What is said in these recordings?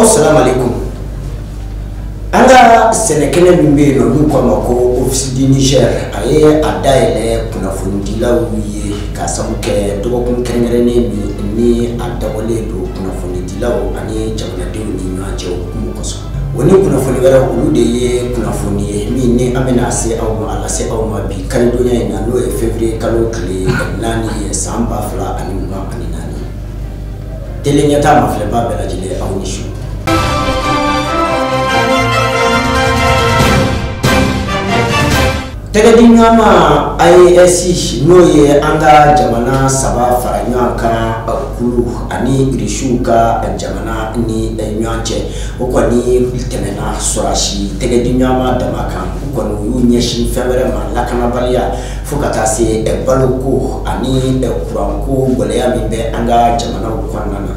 Salamu alaikum. An ka sɛnɛkɛnɛ min bɛ yen nɔ n'u k'a ma ko Office du Niger, a ye a dayɛlɛ kunnafonidilaw ye ka sabu kɛ dɔgɔkun kɛrɛnkɛrɛnnen min ni a dabɔlen don kunnafonidilaw ani jamanadenw ni ɲɔgɔn cɛ hukumu kosɔn. O ni kunnafoni wɛrɛ, olu de ye kunnafoni ye min ni an bɛna se aw ma, a lase aw ma bi karidonya in na, n'o ye février kalo tile 4 ye, san 2024. Télé ɲɛta mafilɛba bɛɛ lajɛlen, aw ni su. Tɛgɛdiɲɔgɔnma AES, n'o ye an ka jamana saba fara ɲɔgɔn kan kulu ani Irisiw ka jamana ni ɲɔgɔn cɛ, o kɔni tɛmɛna sɔrɔsi tɛgɛdiɲɔgɔnma dama kan. U kɔni u y'u ɲɛsin fɛn wɛrɛ ma, lakanabaliya fo ka taa se baloko ani kuranko gɛlɛya min bɛ an ka jamanaw kɔnɔna na.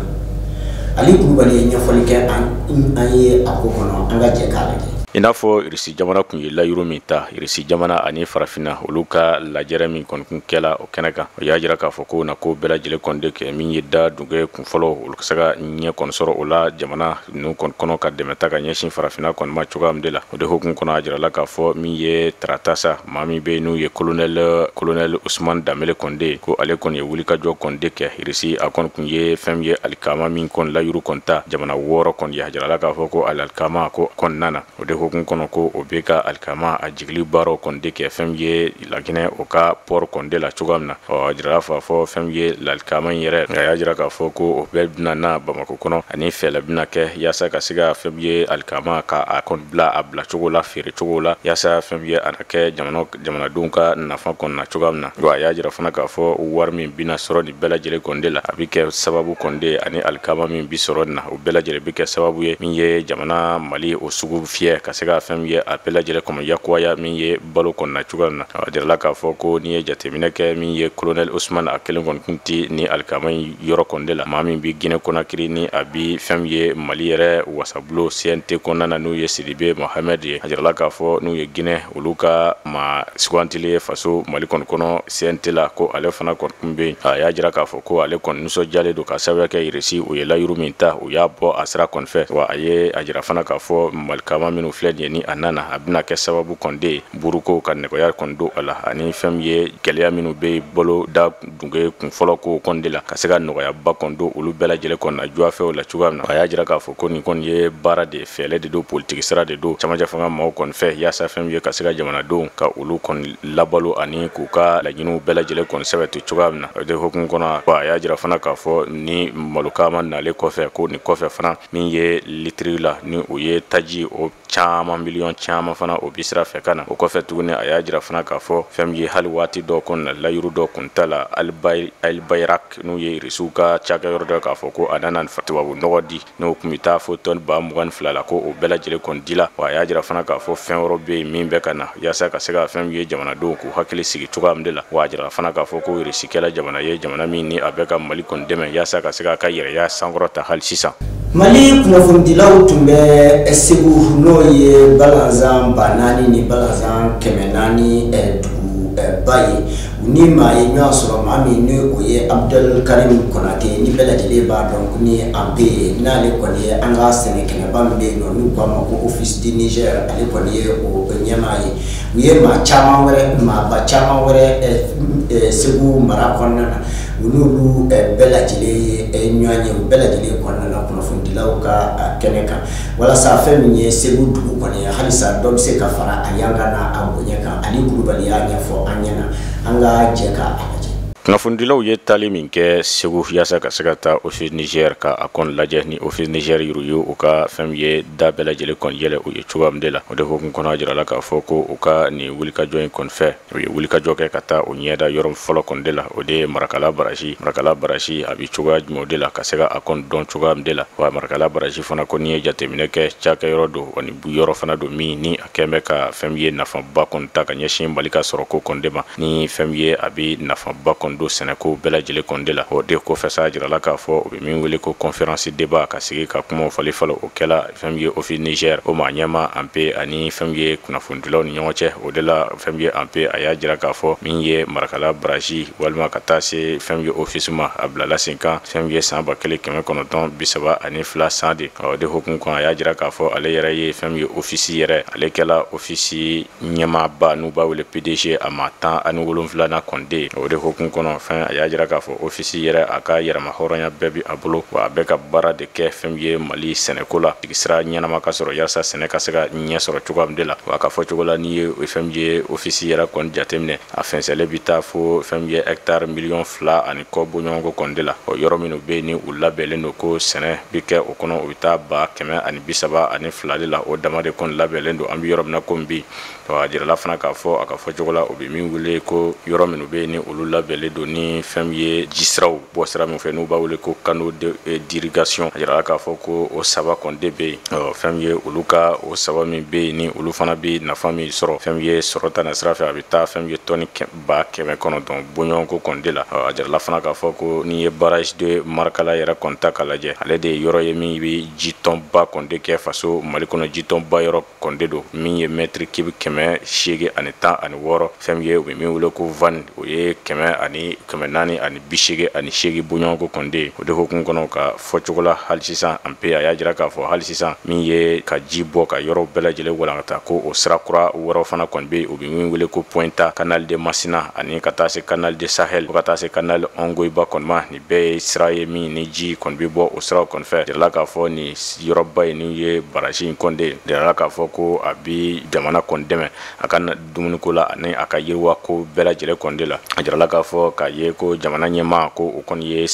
Ali Kulubali ye ɲɛfɔli kɛ an ye a ko kɔnɔ, an ka jɛ k'a lajɛ. I n'a fɔ Irisi jamana tun ye layiru min ta, Irisi jamana ani farafinna olu ka lajɛrɛ min kɔni kun kɛla o kɛnɛ kan, o y'a jira k'a fɔ ko na ko bɛɛ lajɛlen kɔni de kɛ min ye da dunge kun fɔlɔ, olu ka se ka ɲɛ kɔni sɔrɔ o la jamana ninnu kɔni kɔnɔ, ka dɛmɛ ta ka ɲɛsin farafinna kɔni ma cogoya min de la. O de hukumu kɔnɔ, a jirala k'a fɔ min ye tarata sa, maa min bɛ yen n'u ye colonel Usman Danbele kɔni, ko ale kɔni ye wulikajɔ kɔni de kɛ Irisi. A kɔni kun ye fɛn min ye alikama min kɔni layiru kɔni ta jamana 6 kɔni ye, a jirala k'a fɔ ko alikama ko kɔnɔna na, o de hukumu kɔnɔ ko o bɛ ka alikama a jigili baaraw kɔni de kɛ fɛn min ye Laginɛ o ka port kɔni de la cogoya min na. Ɔ, a jirala k'a fɔ fɛn min ye alikama in yɛrɛ, nka a y'a jira k'a fɔ ko o bɛɛ bɛna na Bamakɔ kɔnɔ, ani fɛɛrɛ bɛna kɛ yaasa ka se ka fɛn min ye alikama ka a kɔni bila a bila cogo la, feere cogo la, yaasa fɛn min ye a na kɛ jamanadenw ka nafa kɔni na cogoya min na. Wa a y'a jira fana k'a fɔ wari min bɛna sɔrɔ nin bɛɛ lajɛlen kɔni de la, a bɛ kɛ sababu kɔni de, ani alikama min bɛ sɔrɔ nin na, o bɛɛ lajɛlen bɛ kɛ sababu ye min ye jamana Mali o sugu fiyɛ ka se ka fɛn min ye a bɛɛ lajɛlen kɔnɔ yakubaya min ye balo kɔni na cogoya min na. A jirala k'a fɔ ko n'i ye jateminɛ kɛ min ye colonel Usman, a kelen kɔni kun tɛ ni alikama in yɔrɔ kɔni de la. Maa min bɛ Guinée Conakry ni a bi fɛn min ye Mali yɛrɛ wasabulon CNT kɔnɔna na, n'u ye Sidibe Mohamed ye, a jirala k'a fɔ n'u ye Guinée olu ka maa sugantilen faso Mali kɔni kɔnɔ CNT la, ko ale fana kɔni kun bɛ yen. A y'a jira k'a fɔ ko ale kɔni nisɔndiyalen don ka sababu kɛ Irisi u ye layiru min ta, u y'a bɔ a sira kɔni fɛ. Wa a ye a jira fana k'a fɔ malikama minnu filɛ nin ye ni a nana, a bɛna kɛ sababu kɔni de ye buruko ka nɔgɔya kɔni don a la, ani fɛn min ye gɛlɛya minnu bɛ yen balo da dunge kun fɔlɔ ko kɔni de la, ka se ka nɔgɔyaba kɔni don olu bɛɛ lajɛlen kɔni na juwafɛw la cogoya min na. A y'a jira k'a fɔ ko nin kɔni ye baara de ye, fɛɛrɛ de don, politiki sira de don camancɛ fanga maaw kɔni fɛ, yaasa fɛn min ye ka se ka jamanadenw ka olu kɔni labalo ani k'u ka laɲiniw bɛɛ lajɛlen kɔni sɛbɛti cogoya min na. O de hukumu kɔnɔ, a y'a jira fana k'a fɔ ni malokama nalen kɔfɛ, ko nin kɔfɛ fana min ye litiri la ni o ye taji o caman miliyɔn caman fana o bi sira fɛ ka na. O kɔfɛ tuguni, a y'a jira fana k'a fɔ fɛn min ye hali waati dɔw kɔnɔ na layiru dɔw kun ta la Albayrak, n'u ye Irisiw ka cakɛyɔrɔ dɔ, k'a fɔ ko a nana tubabu nɔgɔ di, n'o kun bɛ taa fo tɔni 22,000 la, ko o bɛɛ lajɛlen kɔni dila. Wa a y'a jira fana k'a fɔ fɛn wɛrɛ bɛ yen min bɛ ka na yaasa ka se ka fɛn min ye jamanadenw k'u hakili sigi cogoya min de la. Wa a jira fana k'a fɔ ko Irisi kɛla jamana ye, jamana min ni a bɛ ka Mali kɔni dɛmɛ yaasa ka se k'a ka yɛrɛya sankɔrɔta hali sisan. Mali kunnafonidilaw tun bɛ Segu, n'o ye balanzan 4000 ni balanzan 400 duguba ye. U ni maa ye ɲɔgɔn sɔrɔ, maa min ni o ye Abdul Karim Konate, ni bɛɛ lajɛlen b'a dɔn ko ni a bɛ yen, n'ale kɔni ye an ka sɛnɛkɛnɛba min bɛ yen nɔ n'u k'a ma ko Office du Niger, ale kɔni ye o ɲɛmaa ye. U ye maa caman wɛrɛ, maaba caman wɛrɛ Segu mara kɔnɔna na, u n'olu bɛɛ lajɛlen ye ɲɔgɔn ye, u bɛɛ lajɛlen kɔnɔna na kunnafonidilaw ka kɛnɛ kan, walasa fɛn min ye Segu dugu kɔni ye, halisa dɔ bɛ se ka fara a yankan n'a a bonya kan. Ali Kulubali y'a ɲɛfɔ an ɲɛna, an ka jɛ k'a lajɛ. Kunnafonidilaw ye taali min kɛ Segu yaasa ka se ka taa Office Niger ka a kɔni lajɛ, ni Office Niger yuru ye u ka fɛn min ye da bɛɛ lajɛlen kɔni yɛlɛ u ye cogoya min de la. O de hukumu kɔnɔ, a jirala k'a fɔ ko u ka nin wulikajɔ in kɔni fɛ, u ye wulikajɔ kɛ ka taa o ɲɛda yɔrɔ fɔlɔ kɔni de la, o de ye Marakala barrage. Marakala barrage a bɛ cogoya jumɛn de la, ka se ka a kɔni dɔn cogoya min de la. Wa Marakala barrage fana ko n'i ye jateminɛ kɛ, cakɛyɔrɔ don ani yɔrɔ fana don min ni a kɛn bɛ ka fɛn min ye nafaba kɔni ta ka ɲɛsin Mali ka sɔrɔ ko kɔni de ma, ni fɛn min ye a bɛ nafaba kɔni kɔni don sɛnɛko bɛɛ lajɛlen kɔni de la. O de kɔfɛ sa, a jirala k'a fɔ u bɛ min wele ko conférence débat, ka sigi ka kumaw fali falen, o kɛla fɛn min ye Office Niger o maa ɲɛma Anpe ani fɛn min ye kunnafonidilaw ni ɲɔgɔn cɛ. O de la, fɛn min ye Anpe, a y'a jira k'a fɔ min ye Marakala barrage walima ka taa se fɛn min ye office ma, a bilala sen kan fɛn min ye san 1932 san de. O de hukumu kɔnɔ, a y'a jira k'a fɔ ale yɛrɛ ye fɛn min ye office yɛrɛ, ale kɛla office ɲɛmaaba n'u b'a wele PDG, a ma 17nan kɔnde. O de hukumu kɔnɔ fɛn, a y'a jira k'a fɔ office yɛrɛ, a ka yɛrɛma hɔrɔnya bɛɛ bi a bolo, wa a bɛ ka baara de kɛ fɛn min ye Mali sɛnɛko la, sira ɲɛnama ka sɔrɔ yaasa sɛnɛ ka se ka ɲɛ sɔrɔ cogoya min de la. Wa a ka fɔ cogo la, n'i ye fɛn min ye office yɛrɛ kɔni jateminɛ, a fɛnsɛlen bɛ taa fo fɛn min ye hectare 2.5 million kɔ bɔɲɔgɔnko kɔni de la. O yɔrɔ minnu bɛ yen ni u labɛnlen don ko sɛnɛ bɛ kɛ o kɔnɔ, o bɛ taa 132 100 de la. O dama de kɔni labɛnlen don an bɛ yɔrɔ min na komi bi. A jirala fana k'a fɔ a ka fɔ cogo la, o bɛ min wele ko yɔrɔ minnu bɛ yen ni olu labɛnlen don ni fɛn min ye jisiraw bɔ sira min fɛ, n'u b'a wele ko canaux d'irrigation, a jirala k'a fɔ ko o saba kɔni de bɛ yen. Fɛn min ye olu ka o saba min bɛ yen ni olu fana bɛ nafa min sɔrɔ fɛn min ye sɔrɔ ta na sira fɛ, a bɛ taa fɛn min ye tɔni 900 000 bɔɲɔgɔnko kɔni de la. A jirala fana k'a fɔ ko n'i ye barrage de Marakala yɛrɛ kɔni ta k'a lajɛ, ale de ye yɔrɔ ye min bɛ jitɔnba kɔni de kɛ faso Mali kɔnɔ. Jitɔnba yɔrɔ kɔni de don min ye mètre cube 816. Fɛn min ye u bɛ min wele ko vanne, o ye kɛmɛ ani 488 bɔɲɔgɔnko kɔni de ye. O de hukumu kɔnɔ, ka fɔ cogo la, hali sisan Anpe a y'a jira k'a fɔ hali sisan min ye ka ji bɔ ka yɔrɔ bɛɛ lajɛlen walankata, ko o sira kura wɛrɛw fana kɔni bɛ yen, u bɛ min wele ko Point A, canal de Masina, ani ka taa se canal de Sahel, fo ka taa se canal Ongoiba kɔni ma. Nin bɛɛ ye sira ye min ni ji kɔni bɛ bɔ o siraw kɔni fɛ. Jirala k'a fɔ nin yɔrɔba in ni ye barrage in kɔni de ye, jirala k'a fɔ ko a bi jamana kɔni dɛmɛ a ka dumuniko la ani a ka yiriwa ko bɛɛ lajɛlen kɔni de la. A jirala k'a fɔ k'a ye ko jamana ɲɛmaa ko o kɔni ye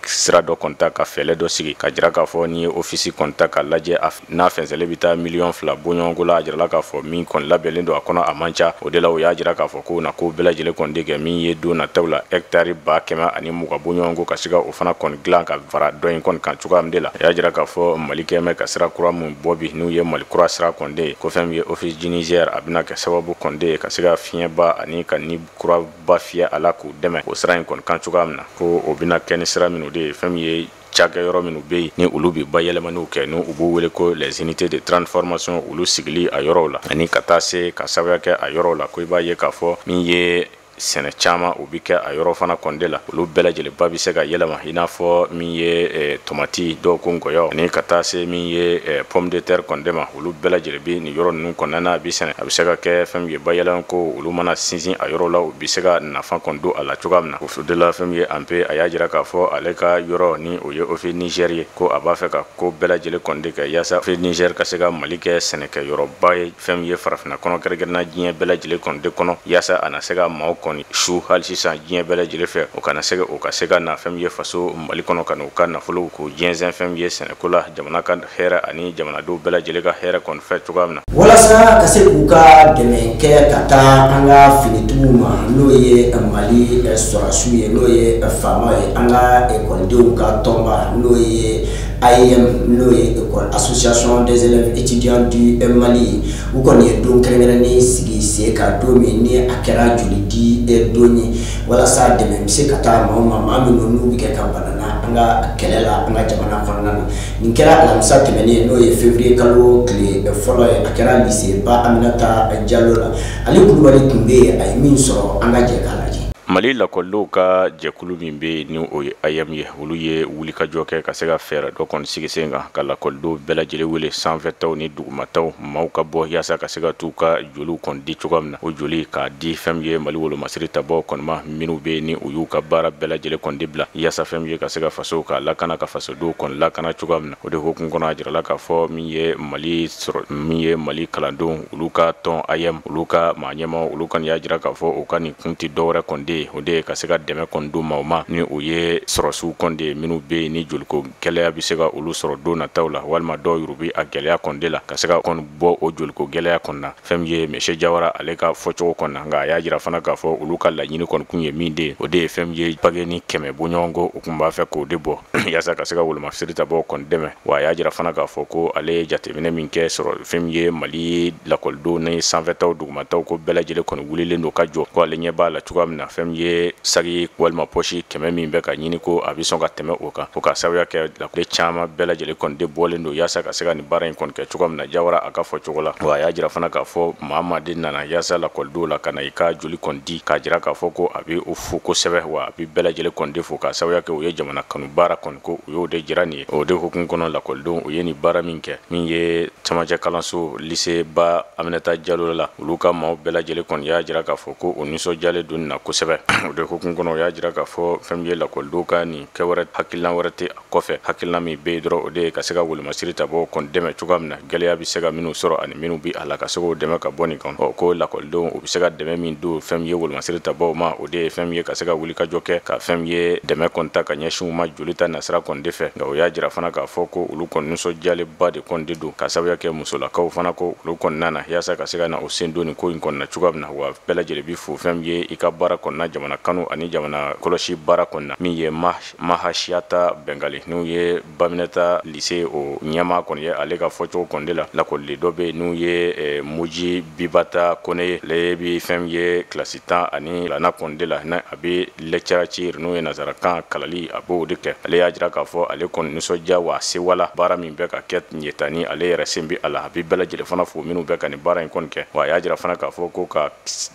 sira dɔ kɔni ta ka fɛɛrɛ dɔ sigi ka jira k'a fɔ n'i ye office kɔni ta k'a lajɛ, n'a fɛnsɛlen bɛ taa 2 million bɔɲɔgɔnko la. A jirala k'a fɔ min kɔni labɛnlen don a kɔnɔ, a man ca. O de la, o y'a jira k'a fɔ ko na ko bɛɛ lajɛlen kɔni de kɛ min ye don nataw la, hectare 120 000 bɔɲɔgɔnko, ka se ka o fana kɔni dilan ka fara dɔ in kɔni kan cogoya min de la. A y'a jira k'a fɔ Mali kɛn bɛ ka sira kura min bɔ bi, n'u ye Mali kura sira kɔni de ye, ko fɛn min ye Office du Niger, a bɛna kɛ sababu kɔni de ye ka se ka fiɲɛba ani ka ni kuraba fiyɛ a la k'u dɛmɛ o sira in kɔni kan cogoya min na. Ko o bɛna kɛ ni sira minnu de ye, fɛn min ye cakɛ yɔrɔ minnu bɛ yen ni olu bɛ bayɛlɛmaniw kɛ, n'u u b'u wele ko les unités de transformation, olu sigili a yɔrɔw la, ani ka taa se ka sababuya kɛ a yɔrɔw la, ko i b'a ye k'a fɔ min ye sɛnɛ caman, o bɛ kɛ a yɔrɔ fana kɔnde la, olu bɛɛ lajɛlenba bɛ se ka yɛlɛma, i n'a fɔ min ye tomati, dɔw ko nkɔyɔ, ani ka taa se min ye pomme de terre kɔnde ma. Olu bɛɛ lajɛlen bɛ nin yɔrɔ ninnu kɔnɔna na, a bɛ sɛnɛ, a bɛ se ka kɛ fɛn min ye bayɛlɛma ko olu mana sinsin a yɔrɔ la, u bɛ se ka nafa kɔni don a la cogoya min na. O de la, fɛn min ye Anpe, a y'a jira k'a fɔ ale ka yɔrɔ ni o ye Office Niger ye, ko a b'a fɛ ka ko bɛɛ lajɛlen kɔni kɛ yaasa Office Niger ka se ka Mali kɛ sɛnɛkɛyɔrɔba ye fɛn min ye farafinna kɔnɔ, kɛrɛnkɛrɛnnenya diɲɛ bɛɛ lajɛlen kɔni de kɔnɔ, yaasa a na se ka maaw kɔni su hali sisan diɲɛ bɛɛ lajɛlen fɛ, o kana se o ka se ka na fɛn min ye faso Mali kɔnɔ, ka n'u ka nafolo k'u jɛnsɛn fɛn min ye sɛnɛko la, jamana ka hɛrɛ ani jamanadenw bɛɛ lajɛlen ka hɛrɛ kɔni fɛ cogoya min na. Walasa ka se k'u ka dɛmɛ kɛ ka taa an ka finitigiw ma, n'o ye Mali sɔrɔdasiw ye, n'o ye faama ye, an ka ekɔlidenw ka tɔnba, n'o ye AEM, n'o ye école Association des élèves étudiants du Mali, u kɔni ye don kɛrɛnkɛrɛnnen sigi sen kan, don min ni a kɛra joli di don ye, walasa dɛmɛ bɛ se ka taa maaw ma, maa minnu n'u bɛ kɛ ka bana na an ka kɛlɛ la an ka jamana kɔnɔna na. Nin kɛra alamisa tɛmɛnen, n'o ye février kalo tile fɔlɔ ye. A kɛra lycée ba Aminata Jalo la. Ale Kulubali tun bɛ yen, a ye min sɔrɔ, an ka jɛ k'a lajɛ. Mali lakɔlidenw ka jɛkulu min bɛ yen ni o ye AEM ye, olu ye wulikajɔ kɛ ka se ka fɛɛrɛ dɔ kɔni sigi sen kan ka lakɔlidenw bɛɛ lajɛlen wele, sanfɛtaw ni dugumataw, maaw ka bɔ yaasa ka se ka t'u ka joliw kɔni di cogoya min na, o joli k'a di fɛn min ye Mali wolomasiri tabaw kɔni ma, minnu bɛ yen ni u y'u ka baara bɛɛ lajɛlen kɔni bila yaasa fɛn min ye ka se ka faso ka lakana, ka fasodenw kɔni lakana cogoya min na. O de hukumu kɔnɔ, a jirala k'a fɔ min ye Mali sɔrɔ, min ye Mali kalandenw olu ka tɔn AEM, olu ka maa ɲɛmaw, olu kɔni y'a jira k'a fɔ u ka nin kun tɛ dɔwɛrɛ kɔni de ye, o de ye ka se ka dɛmɛ kɔni d'u ma, o ma ni o ye sɔrɔdasiw kɔni de ye minnu bɛ yen ni joliko gɛlɛya bɛ se ka olu sɔrɔ don nataw la, walima dɔw yɛrɛ bɛ a gɛlɛya kɔni de la, ka se ka kɔni bɔ o joliko gɛlɛya kɔni na, fɛn min ye monsieur Jawara ale ka fɔcogo kɔni na. Nka a y'a jira fana k'a fɔ olu ka laɲini kɔni kun ye min de ye, o de ye fɛn min ye paquet ni 100 bɔɲɔgɔnko, u kun b'a fɛ k'o de bɔ yaasa ka se ka wolomasiri tabaw kɔni dɛmɛ. Wa a y'a jira fana k'a fɔ ko ale ye jateminɛ min kɛ sɔrɔ fɛn min ye Mali lakɔlidenw ni sanfɛtaw, dugumataw, ko bɛɛ lajɛlen kɔni wulilen don ka jɔ, ko ale ɲɛ b'a la cogoya min na fɛn fɛn ye sagi walima pɔsi 100 min bɛ ka ɲini ko a bɛ sɔn ka tɛmɛ o kan, o ka sababuya kɛ lakɔliden caman bɛɛ lajɛlen kɔni de bɔlen don yaasa ka se ka nin baara in kɔni kɛ cogo min na. Jawara a ka fɔ cogo la, wa a y'a jira fana k'a fɔ maa maa de nana yaasa lakɔlidenw la ka na i ka joli kɔni di, k'a jira k'a fɔ ko a bɛ o fo kosɛbɛ, wa a bɛ bɛɛ lajɛlen kɔni de fo k'a sababuya kɛ u ye jamana kanu baara kɔni ko u y'o de jira nin ye. O de hukumu kɔnɔ, lakɔlidenw u ye nin baara min kɛ, min ye camancɛ kalanso lycée ba Aminata Jalo la, olu ka maaw bɛɛ lajɛlen kɔni y'a jira k'a fɔ ko o nisɔndiyalen don nin na kosɛbɛ. O de hukumu kɔnɔ, u y'a jira k'a fɔ fɛn min ye lakɔlidenw ka nin kɛwɛrɛ hakilina wɛrɛ tɛ a kɔfɛ, hakilina min bɛ yen dɔrɔn o de ye ka se ka wolomasiri tabaw kɔni dɛmɛ cogoya min na, gɛlɛya bɛ se ka minnu sɔrɔ ani minnu bɛ a la ka se k'o dɛmɛ ka bɔ nin kan. Ɔ ko lakɔlidenw u bɛ se ka dɛmɛ min don fɛn min ye wolomasiri tabaw ma, o de ye fɛn min ye ka se ka wulikajɔ kɛ ka fɛn min ye dɛmɛ kɔni ta ka ɲɛsin u ma joli ta nasira kɔni de fɛ. Nka o y'a jira fana k'a fɔ ko olu kɔni nisɔndiyalenba de kɔni de don, ka sababuya kɛ musolakaw fana ko olu kɔni nana yaasa ka se ka na o sen don nin ko in kɔni na cogoya min na. Wa bɛɛ lajɛlen bi fo fɛn min ye i ka baara kɔni na, jamana kanu ani jamana kɔlɔsi baara kɔni na. Min ye Mahasiyata Bɛngali n'u ye Baminɛta lycée o ɲɛmaa kɔni ye, ale ka fɔcogo kɔni de la, lakɔliden dɔ bɛ yen n'u ye Muji Bibata Kone ye, ale bɛ fɛn min ye kilasi 12nan kɔni de la, n'a a bɛ littérature n'o ye nansarakan kalali, a b'o de kɛ. Ale y'a jira k'a fɔ ale kɔni nisɔndiya wa sewala baara min bɛ ka kɛ nin ye tan ni ale yɛrɛ sen bɛ a la, a bɛ bɛɛ lajɛlen fana fo minnu bɛ ka nin baara in kɔni kɛ. Wa a y'a jira fana k'a fɔ ko ka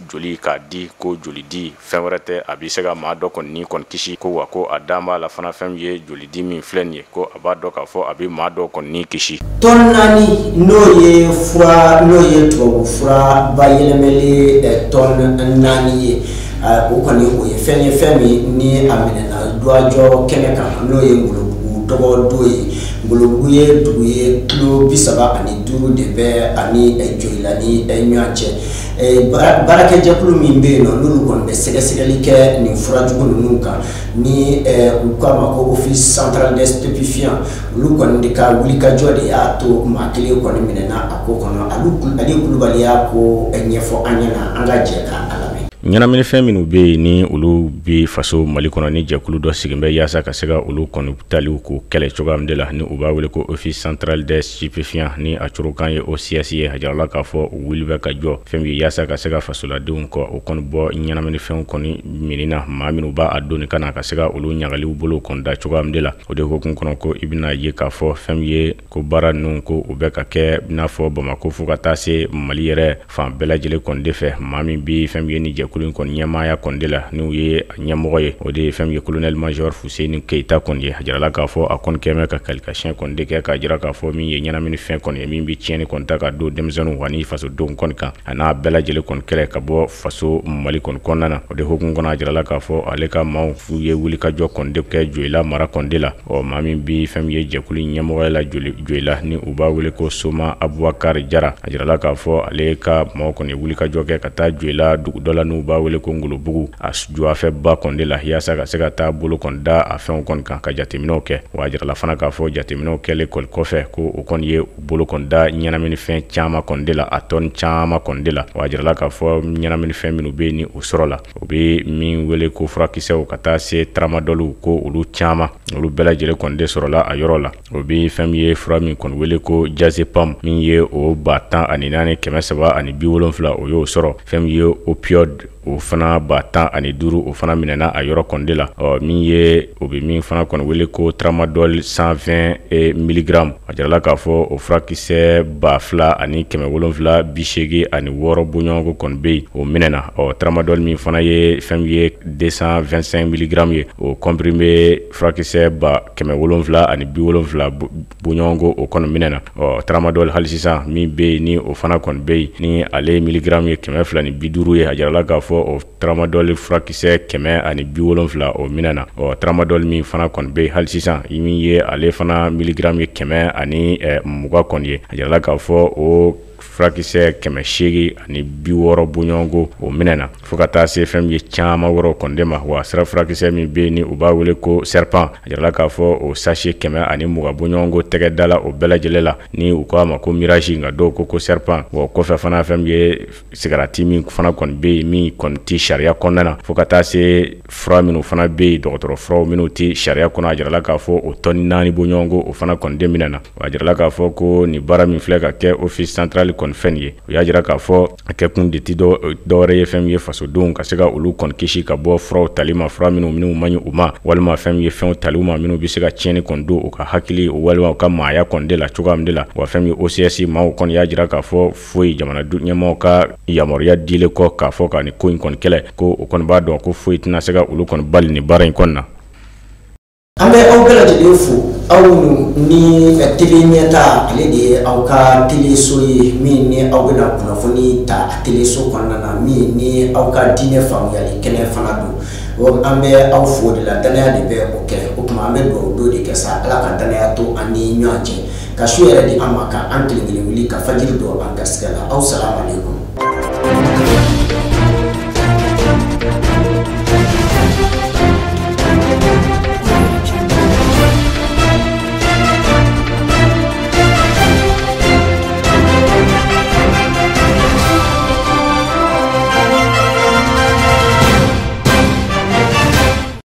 joli k'a di, ko joli di fɛn wɛrɛ tɛ, a bɛ se ka maa dɔ kɔni ni kɔni kisi, ko wa ko a dan b'a la fana fɛn min ye joli di min filɛ nin ye, ko a b'a dɔn k'a fɔ a bɛ maa dɔ kɔni ni kisi. Tɔn 4 n'o ye fura n'o ye tubabu fura bayɛlɛmalen tɔn 4 ye, o kɔni o ye fɛn ye fɛn min ni a minɛna duwajɔ kɛnɛ kan, n'o ye Ngolobugu dɔgɔdo ye. Ngolobugu ye dugu ye kilo 35 de bɛ ani Joyila ni ɲɔgɔn cɛ. Baarakɛjɛkulu min bɛ yen nɔ n'olu kɔni bɛ sɛgɛsɛgɛli kɛ nin furajugu ninnu kan, ni u k'a ma ko Office central des stupéfiants, olu kɔni de ka wulikajɔ de y'a to maa kelen kɔni minɛna a ko kɔnɔ. Ale Kulubali y'a ko ɲɛfɔ an ɲɛna, an ka jɛ k'a lamɛn. Ɲɛnaminifɛn minnu bɛ yen ni olu bɛ faso Mali kɔnɔ, ni jɛkulu dɔ sigilen bɛ yaasa ka se ka olu kɔni taliw k'o kɛlɛ cogoya min de la, ni u b'a wele ko Office central des stupéfiants, ni a cogokan ye OCS ye, a jirala k'a fɔ u wuli bɛ ka jɔ fɛn min yaasa ka se ka fasoladenw kɔ o kɔni bɔ ɲɛnaminifɛnw kɔni minni na, maa minnu b'a a donni ka na ka se ka olu ɲagaliw bolo kɔni da cogoya min de la. O de hukumu kɔnɔ, ko i bɛna ye k'a fɔ fɛn min ye ko baara ninnu ko u bɛ ka kɛ i n'a fɔ Bamakɔ fo ka taa se Mali yɛrɛ fan bɛɛ lajɛlen kɔni de fɛ. Maa min bɛ fɛn min ye ni jɛkulu kɔni ɲɛmaaya kɔni de la, n'u ye ɲɛmɔgɔ ye, o de ye fɛn min ye colonel major Fuseni Keyita kɔni ye. A jirala k'a fɔ a kɔni kɛmɛ ka kalikasiyɛn kɔni de kɛ k'a jira k'a fɔ min ye ɲɛnaminifɛn kɔni ye min bɛ tiɲɛni kɔni ta ka don denmisɛnninw ani fasodenw kɔni kan, a n'a bɛɛ lajɛlen kɔni kɛlɛ ka bɔ faso Mali kɔni kɔnɔna na. O de hukumu kɔnɔ, a jirala k'a fɔ ale ka maaw f'u ye wulikajɔ kɔni de kɛ Joyila mara kɔni de la. Ɔ maa min bɛ fɛn min ye jɛkulu ɲɛmɔgɔya la Joyila, ni u b'a wele ko Soma Abubakar Jara, a jirala k'a fɔ ale ka maaw kɔni wulikajɔ kɛ ka taa Joyila dugu dɔ la n'u b'a wele ko Ngolobugu, a juwafɛba kɔni de la, yaasa ka se ka taa bolo kɔni da a fɛnw kɔni kan ka jateminɛw kɛ. Wa a jirala fana k'a fɔ jateminɛw kɛlen kɔni kɔfɛ, ko o kɔni ye bolo kɔni da ɲɛnaminifɛn caman kɔni de la, a tɔni caman kɔni de la. Wa a jirala k'a fɔ ɲɛnaminifɛn minnu bɛ yen ni o sɔrɔ la, o bɛ min wele ko furakisɛw ka taa se tramadɔliw, ko olu caman olu bɛɛ lajɛlen kɔni de sɔrɔla a yɔrɔ la. O bɛ fɛn min ye fura min kɔni wele ko diazepam, min ye o 14,370, o y'o sɔrɔ. Fɛn min ye opioid, o fana 15,000, o fana minɛna a yɔrɔ kɔni de la. Ɔ min ye o bɛ min fana kɔni wele ko tramadol 120 milligrammes, a jirala k'a fɔ o furakisɛ 2786 bɔɲɔgɔnko kɔni bɛ yen, o minɛna. Ɔ tramadol min fana ye fɛn min ye 225 milligrammes ye, o comprimé furakisɛ 770 bɔɲɔgɔnko o kɔni minɛna. Ɔ tramadol hali sisan min bɛ yen ni o fana kɔni bɛ yen ni ale milligramme ye 250 ye, a jirala k'a fɔ o tramadol furakisɛ 170 o minɛna. Ɔ tramadol min fana kɔni bɛ yen hali sisan min ye ale fana milligramme ye 120 kɔni ye, a jirala k'a fɔ o furakisɛ 860 bɔɲɔgɔnko o minɛna, fo ka taa se fɛn min ye caman wɛrɛw kɔni de ma. Wa sira furakisɛ min bɛ yen ni u b'a wele ko serpent, a jirala k'a fɔ o sachet 120 bɔɲɔgɔnko tɛgɛ da la o bɛɛ lajɛlen la, ni u k'a ma ko mirage, nka dɔw ko ko serpent. Wa kɔfɛ fana fɛn min ye sigarati min fana kɔni bɛ yen min kɔni tɛ sariya kɔnɔna na, fo ka taa se fura minnu fana bɛ yen dɔgɔtɔrɔ furaw minnu tɛ sariya kɔnɔ, a jirala k'a fɔ o tɔni 4 bɔɲɔgɔnko o fana kɔni de minɛna. Wa a jirala k'a fɔ ko nin baara min filɛ ka kɛ Office central kɔni kɔni fɛn ye. U y'a jira k'a fɔ a kɛkun de tɛ dɔwɛrɛ ye fɛn min ye fasodenw ka se ka olu kɔni kisi ka bɔ furaw tali ma, fura minnu man ɲi u ma, walima fɛn min ye fɛnw tali ma minnu bɛ se ka tiɲɛni kɔni don u ka hakili walima u ka maaya kɔni de la cogoya min de la. Wa fɛn min ye OCS maaw kɔni y'a jira k'a fɔ foyi jamana ɲɛmaaw ka yamaruya dilen kɔ k'a fɔ ka nin ko in kɔni kɛlɛ, ko o kɔni b'a dɔn ko foyi tɛna se ka olu kɔni bali nin baara in kɔni na. An bɛ aw bɛɛ lajɛlen fo, aw minnu ni tele ɲɛta ale de ye aw ka teleso ye, min ni aw bɛna kunnafoni ta a teleso kɔnɔna na, min ni aw ka diinɛ faamuyali kɛnɛ fana don. An bɛ aw fo de la, danaya de bɛ o kɛ. O tuma an bɛ dugawu don de kɛ sa, Ala ka danaya to an ni ɲɔgɔn cɛ, ka su yɛrɛ di an ma, ka an kelen kelen wuli ka fajiri don an garisɛgɛ la. Aw salamu aleykum.